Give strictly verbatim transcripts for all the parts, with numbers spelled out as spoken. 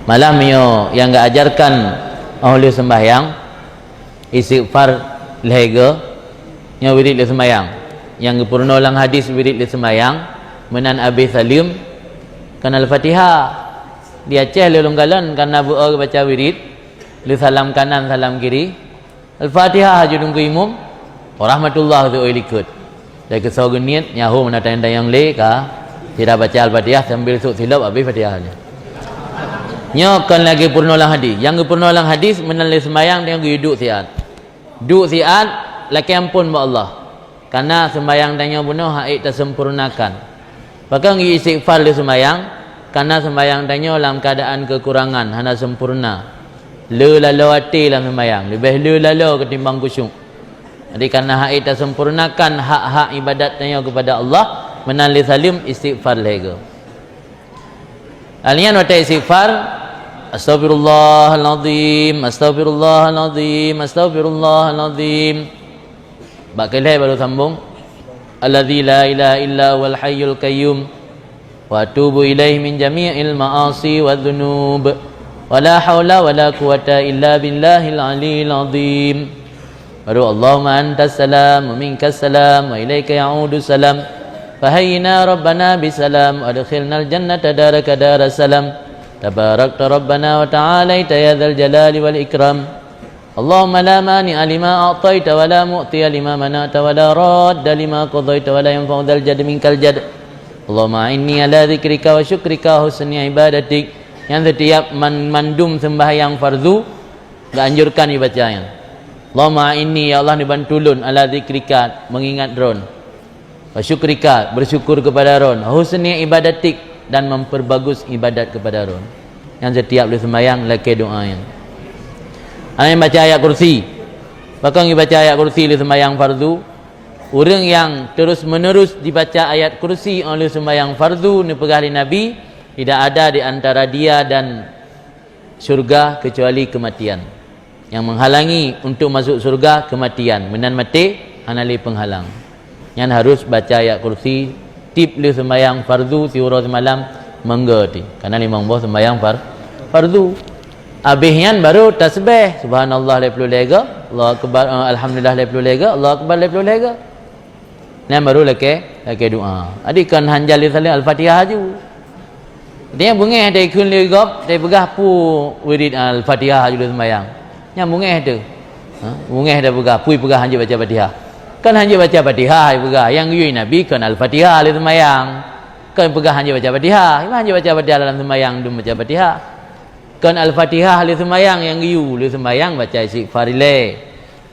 Malah meunyoe nyang geuajarkan óh lheueh seumbahyang, istighfar lhèe goe, nyoe wirid lheueh seumbahyang. Nyang geupeurunoe lam hadis wirid lheueh seumbahyang, meunan abéh saleuem, kan Al-Fatihah. Di Aceh lheueh lôn kalon, kana beu-o geubaca wirid, lheueh salam kanan, salam kiri, Al-Fatihah haju dungkue imum, warahmatullah teuoi likot. Dari keusoe geuniet, nyaho meunan tanyong-tanyong lé ka, sira baca Al-Fatihah sambil sôk silop abéh Fatihah nyan. Nyoe kon lagèe peurunoe lam hadis. Nyang geupeurunoe lam hadis, meunan lé seumbahyang tanyoe geuduek siat. Duek siat, lakèe amphon bak Allah. Kana seumbahyang tanyoe bunoe ha'ék taseumpurnakan. Pakon geu-istighfar lé seumbahyang? Kana seumbahyang tanyoe lam keuadaan keukurangan, hana seumpurna. Le laloe até lam seumbahyang, leubeh le laloe keutimbang khusyuk. Jadi, kana ha'ék taseumpurnakan hak-hak ibadat tanyoe keupada Allah, meunan lé saleuem istighfar lhèe goe. Lheuh nyan watèe istighfar, "Astaghfirullahalazim, astaghfirullahalazim, astaghfirullahalazim." Bak keulhèe baru sambong, "Alladzi la ilaha illa huwal hayyul qayyum, wa atubu ilaihi min jami'il ma'asi wa dzunub. Wa la haula wa la quwwata illa billahil aliyyil azim." Baru, "Allahumma antas salam, wa minkas salam, wa ilaika ya'udus salam. Fa hayyina rabbana bis salam, wa adkhilnal jannata daraka daras salam. Tabarakta rabbana wa ta'alaita ya dzal jalali wal ikram. Allahumma la mani'a lima a'taita wa la mu'tiya lima mana'ta wa la radda lima qadaita wa la yanfa'u dzal jaddi minkal jadd. Allahumma a'inni ala dzikrika wa syukrika wa husni ibadatik." Nyan setiap man-, mandum sembahyang fardu geuanjurkan ibaca nyan. "Allahumma a'inni, ya Allah, neubantu lôn, ala dzikrika, meungingat Droen. Wa syukrika, bersyukur kepada Droen. Husni ibadatik, dan memperbagus ibadat kepada Droen." Nyan setiap lheueh seumbahyang lakèe doa nyan. Hana baca ayat kursi. Pakon geubaca ayat kursi lheueh seumbahyang fardu? Ureueng nyang terus-menerus dibaca ayat kursi óh lheueh seumbahyang fardu, neupeugah lé Nabi, "Tidak ada di antara dia dan syurga kecuali kematian." Nyang menghalangi untuk masuk syurga, kematian. Meunan maté, hana lé penghalang. Nyan harus baca ayat kursi tiep lheueh seumbahyang fardu siuroe seumalam, mangga ti. Kana limong boh seumbahyang far-, fardu. Abéh nyan baru tasbih, subhanallah lhèe ploh lhèe goe, Allahu akbar, eh, alhamdulillah lhèe ploh lhèe goe, Allahu akbar lhèe ploh lhèe goe. Nyan baru lakèe, lakèe doa. Jadi kon han jaleh saleuem Al-Fatihah aju. Dia beungèh dai kheun lé gob, dai peugah peue wirid Al-Fatihah aju lé seumbahyang. Nyan beungèh teuh. Ha, beungèh dai peugah, peue peugah han jeuet baca Fatihah. Kon han jeuet baca Fatihah, ai peugah. Nyang geuyue Nabi kon Al-Fatihah lé seumbahyang. Kon peugah han jeuet baca Fatihah. Memang han jeuet baca Fatihah dalam seumbahyang dum baca Fatihah. Kon Al-Fatihah lé seumbahyang nyang geuyue, lé seumbahyang baca istighfar ilèe.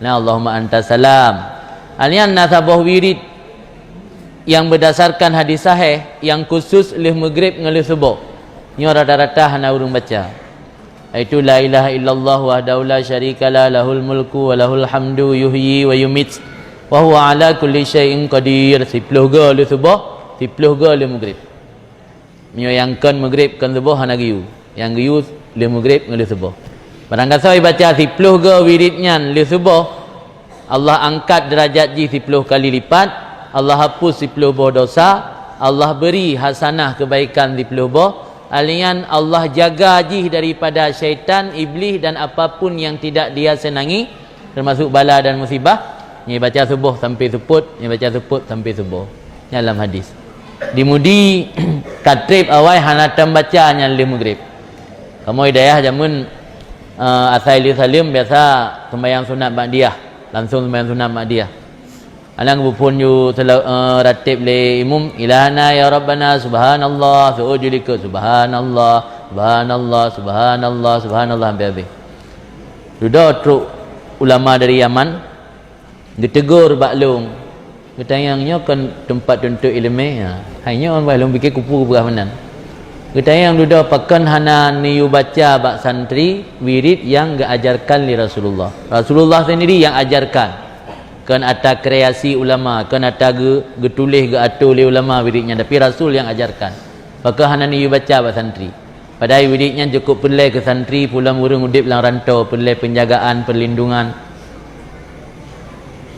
Nah, Allahumma anta salam. Nyan na saboh wirid nyang beudasarkan hadis sahih nyang khusus lheueh Maghrib ngon lheueh Suboh. Nyoe rata-rata hana ureueng baca. Yaitu, "La ilaha illallah wahdahu la syarikalah, lahul mulku wa lahul hamdu, yuhyi wa yumit, wa huwa ala kulli syai'in qadir." Siploh goe lheueh Suboh, siploh goe lheueh Maghrib. Meunyoe nyang kon Maghrib, kon Suboh hana geuyue. Nyang geuyue lheueh Maghrib ngon lheueh Suboh. Barangkasoe baca siploh goe wirid nyan lheueh Suboh, Allah angkat deurajat jih siploh kali lipat, Allah hapus siploh boh dosa, Allah beri hasanah keubaikan siploh boh, alèh nyan Allah jaga jih daripada syaitan, iblih dan apapun yang tidak dia senangi, termasuk bala dan musibah, nyoe baca Suboh sampai seupôt, nyoe baca seupôt sampai Suboh. Nyan lam hadis. Di Mudi, ka trép awai hana tambaca nyan lheueh Maghrib. Kamoe di dayah jameun, eh, asai lheueh saleuem biasa seumbahyang sunat ba'diyah, langsung seumbahyang sunat ba'diyah. Alang beuphon ju sela-, eh, rateb lé imum, "Ilahana ya Rabbana, subhanallah," seuôt ju likot, "Subhanallah, subhanallah, subhanallah, subhanallah," sampai habéh. Dudoe trok ulama dari Yaman, geuteugor bak lôn, geutanyong, "Nyoe kon teumpat tuntut ileumèe?" Ha. Hai nyoe bah lôn pike kupu peugah meunan. Geutanyong dudoe, "Pakon hana neuyue baca bak santri wirid nyang geuajarkan lé Rasulullah?" Rasulullah sendiri nyang ajarkan. Kon ata kreasi ulama, kon ata geu-, geutuléh geuatoe lé ulama wirid nyan, tapi Rasul nyang ajarkan. Pakon hana neuyue baca bak santri? Padahai wirid nyan cukôp peureulèe keu santri, peue lom ureueng udeb lam rantô, peureulèe peunjagaan, peurlindungan.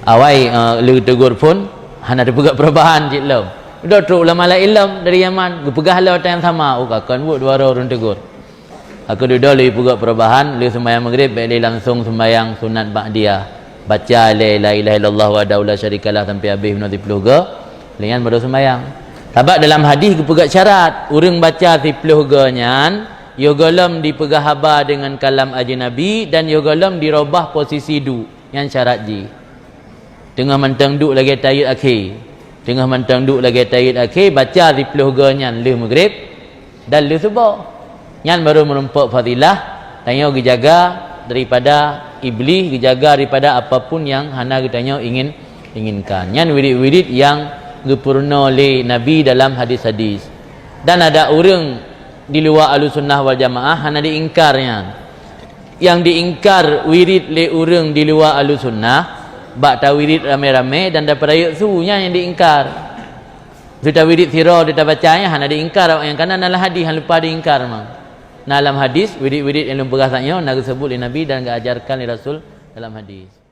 Awai, eh, lheueh teugor phôn, hana teupeugah perubahan cit lom. Dudoe trok ulama laén lom dari Yaman, geupeugah lom ata nyang sama, oh, ka kon buet dua droe ureueng teugor. Aku dudoe lé peugah perubahan, lé seumayang Maghrib bèk lé langsong seumayang sunat ba'diyah. Baca lé la ilaha illallah wahdahu la syarikalah sampai habéh bunoe siploh goe, lé nyan baru seumayang. Sabab dalam hadis geupeugah syarat, ureuëng baca siploh goe nyan, yoh gohlom dipeugah haba deungon kalam ajeunabi dan yoh gohlom dirobah posisi duek. Nyan syarat jih. Teungoh mantong duek lagèe tahiyat akhé. Teungoh mantong duek lagèe tahiyat akhé, baca siploh goe nyan lheueh Maghrib dan lheueh suboh. Nyan baru meurumpok fadilah tanyoe geujaga daripada iblih, geujaga daripada apapun nyang hana geutanyoe ingin, inginkan. Nyan wirid-wirid nyang geupeurunoe lé Nabi dalam hadis-hadis. Dan ada ureuëng di luwa Ahlussunnah wal Jamaah hana diingkar nyan. Nyang diingkar wirid lé ureuëng di luwa Ahlussunnah, bak tawirid ramé-ramé dan tapeurayeuk su, nyan nyang diingkar. Su tawirid sidroe, su tabaca nyan hana diingkar awaknyan, karena na lam hadis, hana lupa diingkar memang. Na lam hadis, wirid-wirid nyang lôn peugah saat nyoe na geuseubut lé Nabi dan geuajarkan lé Rasul dalam hadis.